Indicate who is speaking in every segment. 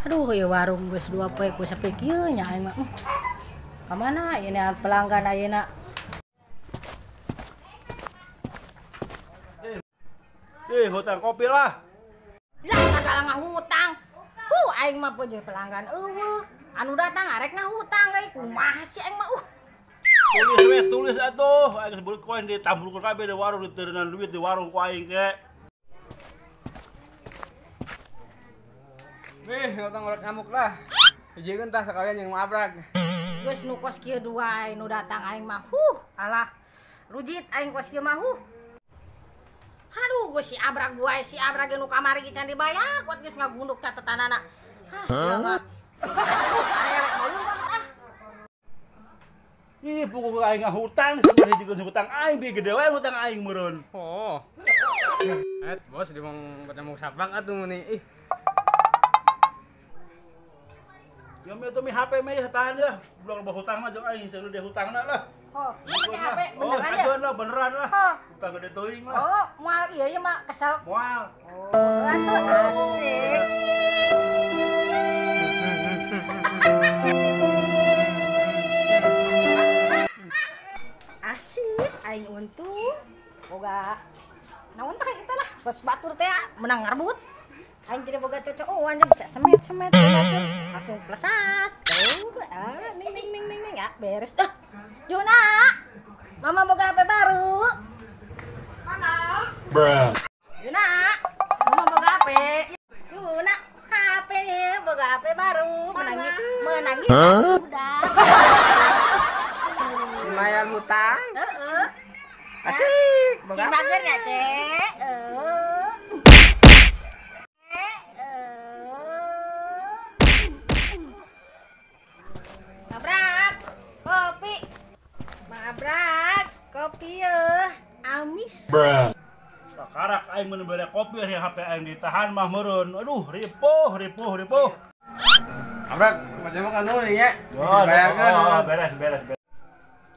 Speaker 1: Aduh, ya warung geus dua poe ku sepi kieu nya aing mah. Ka mana ini pelanggan ayeuna?
Speaker 2: Hutang kopi lah.
Speaker 1: Lah sagala ngahutang. Aing mah poe pelanggan eueuh. Anu datang arek ngahutang deui kumaha sih aing mah.
Speaker 2: Tulis we, tulis atuh. Aing geus beulit koin ditambulkeun kabeh di warung, diteureunnan duit di warung ku aing ke.
Speaker 3: Nih, ngutang ngorot ngamuk lah. Hijikeun tah sekalian jeung mabrak.
Speaker 1: Geus nu kos kieu dua nu datang aing mah. Alah. Rujit aing kos kieu mah. Aduh, geus si abrak wae, si abrak nu kamari ge can dibayar, kuat geus ngagunduk catetanana. Hah, sia mah. Arek malu ah.
Speaker 2: Ih, pukul aing ngahutang, sabar hijikeun hutang aing bi gede wae hutang aing meureun.
Speaker 3: Oh. Et, bos di mong ketemu sabak atuh meuni. Ih.
Speaker 2: Ya mi tuh mi HP mi tahan dah. Belum hutang mah jeung aing seru dia hutangna lah.
Speaker 1: Oh, ini HP beneran ya?
Speaker 2: Oh, lah beneran lah. Hutang gede teuing lah.
Speaker 1: Oh, moal ieu ieu mah kesel.
Speaker 2: Moal.
Speaker 1: Oh, atuh asik. Asik aing untung. Boga naon tah eta lah, bos batur teh menang ngarbut. Aing tidak boga cocokan bisa semet-semet batur langsung plesat. Tuh, ning ning ning ning ning ya beres dah. Juna, mama boga HP baru. Mana?
Speaker 2: Bruh.
Speaker 1: Juna, mama boga HP. Juna, HP boga HP baru. Menangis, menangis. Udah.
Speaker 3: Lumayan hutang.
Speaker 1: Heeh.
Speaker 3: Asik.
Speaker 1: Cing bager ya, Cek. Mabrak kopi. Mabrak kopi ya. Amis.
Speaker 2: Bruh. Sakarak aing mun bere kopi ari HP aing ditahan mah meureun. Aduh, ripuh, ripuh, ripuh.
Speaker 3: Mabrak, macam kan nu nya. Dibayarkeun.
Speaker 2: Oh, beres, beres, beres.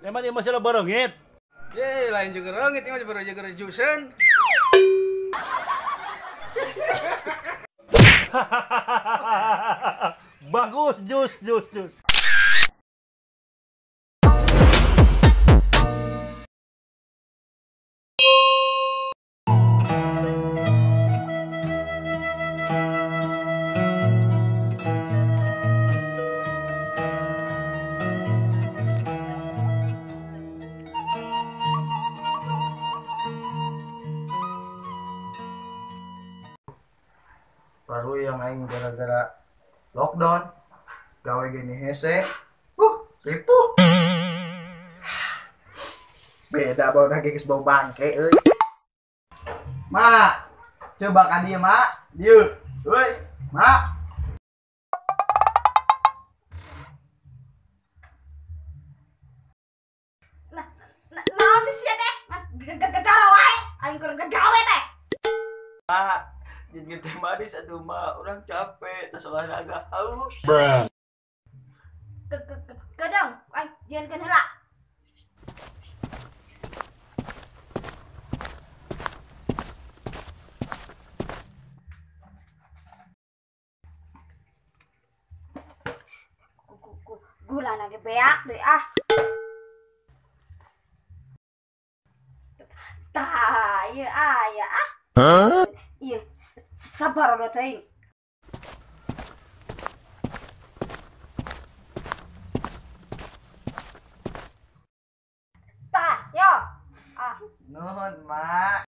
Speaker 2: Emang dia masih bereungit.
Speaker 3: Ye, lain juga reungit, ini mah baru juga jusen.
Speaker 2: Bagus, jus, jus, jus.
Speaker 4: Baru yang aing gara-gara lockdown gawe gini hese, ripuh. Beda bau nage geus bau bangke euy. Ma, coba ka dieu, Ma. Dieu. Euy, Ma.
Speaker 5: Nah, naon sih sia teh? Gagawe wae, aing keur gagawe teh.
Speaker 4: Ma, jadi teh manis aduh ma, orang capek, terus olahraga haus.
Speaker 2: Bruh.
Speaker 5: Kedong, ay jangan heula. Gula lagi beak deh ah. Tah, ieu aya ah.
Speaker 4: Huh?
Speaker 5: Iya, sabar udah teuing. Tah, yo. Ah.
Speaker 4: Nuhun, Mak.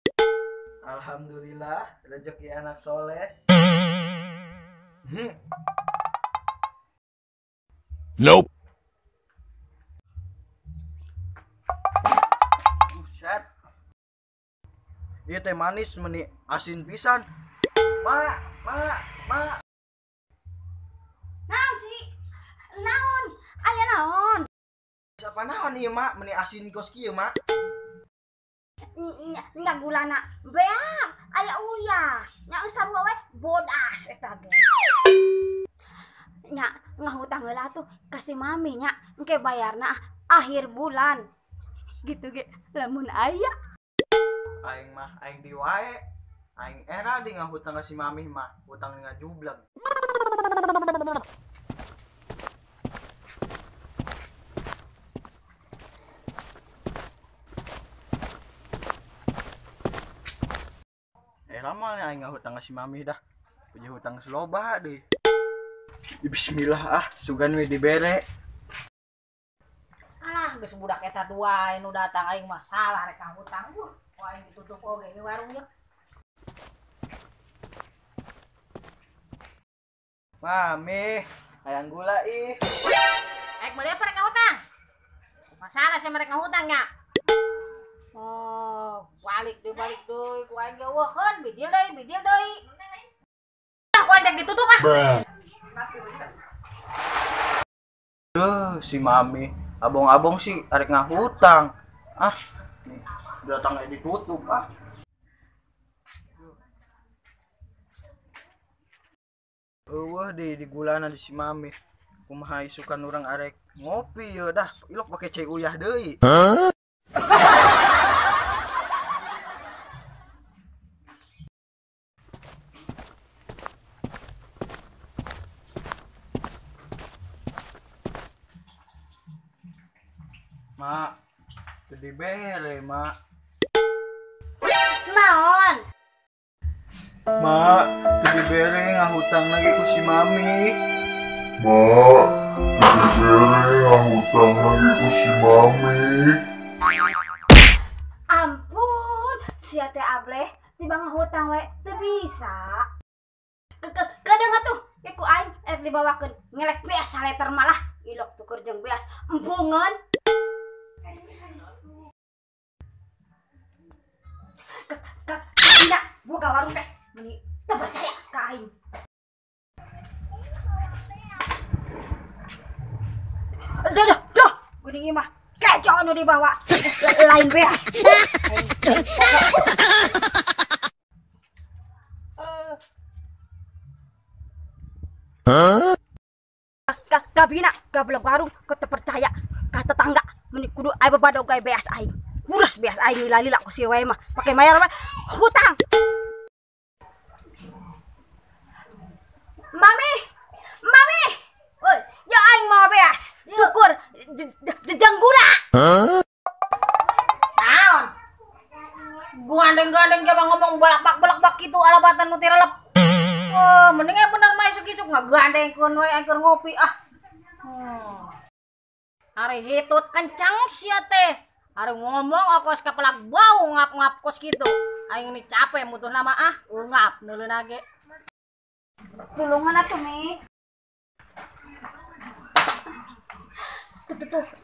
Speaker 4: Alhamdulillah rezeki anak soleh.
Speaker 2: Nope.
Speaker 4: Buset. Ieu teh manis meni asin pisan. Ma, ma, ma.
Speaker 5: Naon sih? Naon? Aya naon?
Speaker 4: Siapa naon ieu, Mak? Meni asin kos kieu, Mak.
Speaker 5: Nya gulana beak, aya uyah. Nya sarua we bodas eta ge. Nya ngahutang heula tuh ka si mami nya, engke bayarna akhir bulan. Gitu ge lamun aya.
Speaker 4: Aing mah aing di wae. Aing era di ngahutang ka si mami mah, hutang ngajubleg. Lama aing ngahutang ka si mami dah. Punya hutang seloba deh. Bismillah ah, sugan we dibere.
Speaker 1: Alah, geus budak eta dua nu datang aing mah salah rek ngahutang. Wah, aing ditutup oge ini warung ieu.
Speaker 4: Mami, hayang gula ih.
Speaker 1: Aing meuli apa rek ngahutang? Masalah sih mereka ngahutang nya. Oh, balik deui ku aing jauheun, bijil deui. Ah, ku aing dek ditutup ah.
Speaker 4: Duh, si mami, abong-abong sih arek ngahutang. Ah, datang aja ditutup ah. Eueuh deui digulana di si mami. Kumaha isukan urang arek ngopi ye dah, ilok pake cai uyah deui. Huh? Mak, teu dibere, Mak.
Speaker 5: Naon?
Speaker 4: Mak, teu dibere ngahutang lagi ku si mami.
Speaker 6: Mak, teu dibere ngahutang lagi ku si mami.
Speaker 5: Ampun, sia teh ableh, tiba ngahutang we teu bisa. Kadang atuh, ya ku aing erek dibawakeun ngelek beas saleter malah ilok tuker jeung beas empungan. Kak, buka warung teh, meni teu percaya ka aing. Dah, geuning ieu mah kejo anu dibawa, lain beas. Hah? Kabina gablek warung teu percaya ka tetangga, meni kudu aya babadog gae beas aing. Urus beas aing lila-lila ku si wae mah, pake mayar we hutang. Mami, mami. Oi, ya aing mau beas. Tukur jejang gula.
Speaker 6: Hah?
Speaker 1: Naon? Gandeng-gandeng jaba ngomong balak-balak kitu alabatan nu tirelep. Oh, mending bener mah isuk-isuk ngagandengkeun we aing keur ngopi ah. Ari hitut kencang sia teh. Ari ngomong kos kepelak bau ngap-ngap kos gitu. Aing ini capek mutuh nama ah, ungap neuleuna ge.
Speaker 5: Tulungan atuh Mi.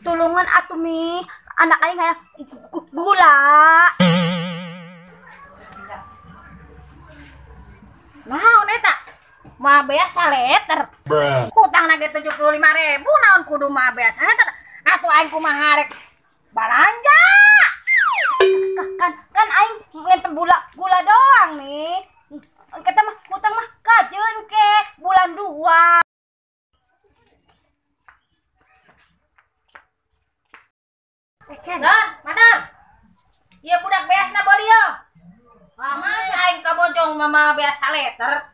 Speaker 5: Tulungan atuh Mi. Anak aing hayang gula.
Speaker 1: Naon eta? Mah beas saleter. Hutang na ge 75.000 naon kudu mah beas saleter. Atuh aing kumaha rek balanja.
Speaker 5: Kan aing ngentep gula doang nih. Kita mah hutang mah kajeun ke bulan 2.
Speaker 1: Don, mandor. Ieu budak beasna beuli yeuh. Ah, masa aing kabojong mama beas saleter.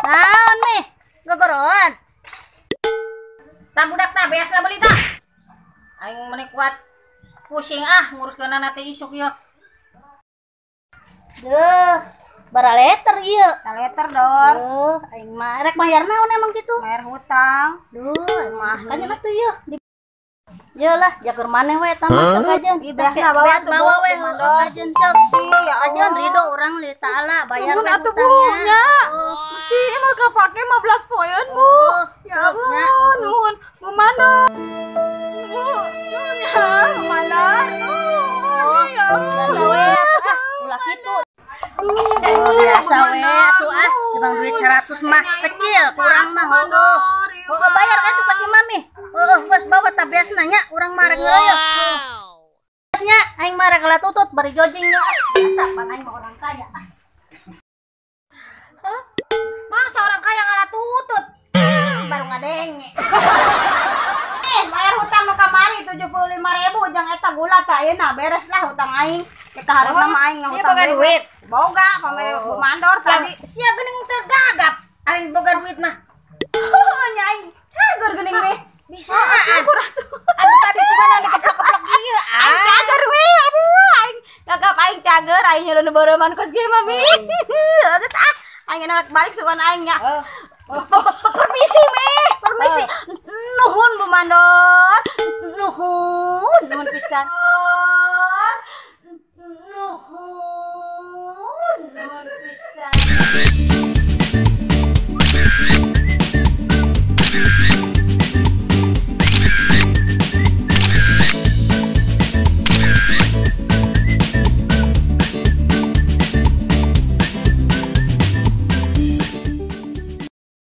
Speaker 7: Naon mih? Gogoroan.
Speaker 1: Tah budak tah beasna beuli tah. Aing meni kuat pusing ah nguruskeunana teh isuk ieu.
Speaker 7: Duh, baraleter ieu.
Speaker 5: Saleter, Dor.
Speaker 7: Duh, aing mah rek bayar naon emang kitu?
Speaker 5: Bayar hutang.
Speaker 7: Duh, aing mah kan atuh ieu. Ieu lah, jagur maneh we eta mah sok ajeun.
Speaker 5: Ih, beasna bawa tuh,
Speaker 7: bawa we ajeun sok.
Speaker 5: Ya
Speaker 7: ajeun ridho urang li taala bayar we
Speaker 8: atuh, Bu,
Speaker 7: hutangnya.
Speaker 8: nya. Mesti emang kapake 15 poeun, Bu. Ya Allah, nuhun. Bu mana? Bu, nuhun ya, mana? Nuhun. Ya Allah.
Speaker 7: Biasa we atuh ah, ulah kitu. Biasa we atuh ah, dibang duit 100 mah kecil, kurang mah heueuh. Heueuh bayar ka tuh pasti mami. Heueuh geus bawa tah beasna nya, urang mah rek ngeureuy. Nya aing mah rek tutut bari jojing nya. Biasa pan aing mah orang kaya.
Speaker 1: Hah? Masa orang kaya ngalah tutut? Baru ngadenge.
Speaker 5: Bayar hutang nu kamari 75.000 jeung eta gula tah ayeuna beres lah hutang aing. Kita harusna mah aing ngahutang
Speaker 1: boga duit.
Speaker 5: Boga pamere Bu Mandor tadi.
Speaker 7: Sia geuning teu gagap. Aing boga duit mah.
Speaker 8: Oh, nya aing cager geuning we.
Speaker 7: Bisa.
Speaker 8: Syukur atuh.
Speaker 7: Aduh tadi sumana dikeplak-keplak ieu.
Speaker 8: Aing cager we. Aduh, aing gagap aing cager, aing nyelon beureman kos ge mami. Geus ah, aing enak balik sugan aing nya. Permisi mi, permisi. Nuhun Bu Mandor. Nuhun, nuhun pisan.